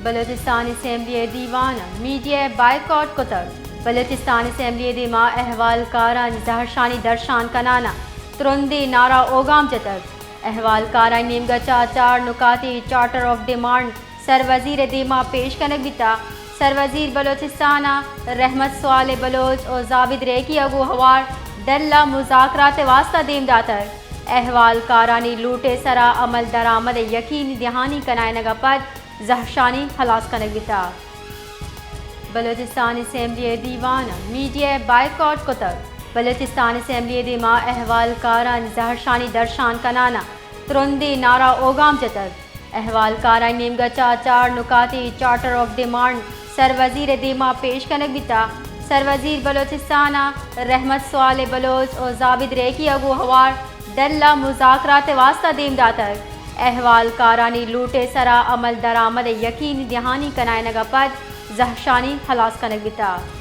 بلوچستان اسمبلی ءِ دیوان ءَ میڈیا ءِ بائیکاٹ کتگ۔ بلوچستان اسمبلی ءِ دیما احوالکارانی زھرشانی درشان کنان ءَ ترندیں نعرہ اوگام جتگ۔ احوالکارانی نیمگ ءَ چہ چار نکاتی چارٹر آف ڈیمانڈ سروزیر ءِ دیما پیش کنگ بیتگ۔ سروزیر بلوچستان ءَ رحمت صالح بلوچ ءُ زابد ریکی ءَ گوں ھوار ڈل ءَ مذاکرات ءِ واستہ دیم داتگ۔ احوالکارانی لوٹ ءِ سرا عمل درآمد ءِ یقین دھانی کنائینگ ءَ پد زھرشانی ھلاس کنگ بیتگ۔ بلوچستان اسمبلی ءِ دیوان ءَ میڈیا ءِ بائیکاٹ کتگ۔ بلوچستان اسمبلی ءِ دیما احوالکارانی زھرشانی درشان کنان ءَ ترندیں نعرہ اوگام جتگ۔ احوالکارانی نیمگ ءَ چہ چار نکاتی چارٹر آف ڈیمانڈ سروزیر ءِ دیما پیش کنگ بیتگ۔ سروزیر بلوچستان ءَ رحمت صالح بلوچ ءُ زابد ریکی ءَ گوں ھوار ڈل ءَ مذاکرات ءِ واستہ دیم داتگ۔ احوالکارانی لوٹ ءِ سرا عمل درآمد ءِ یقین دھانی کنائینگ ءَ پد زھرشانی ھلاس کنگ بیتگ۔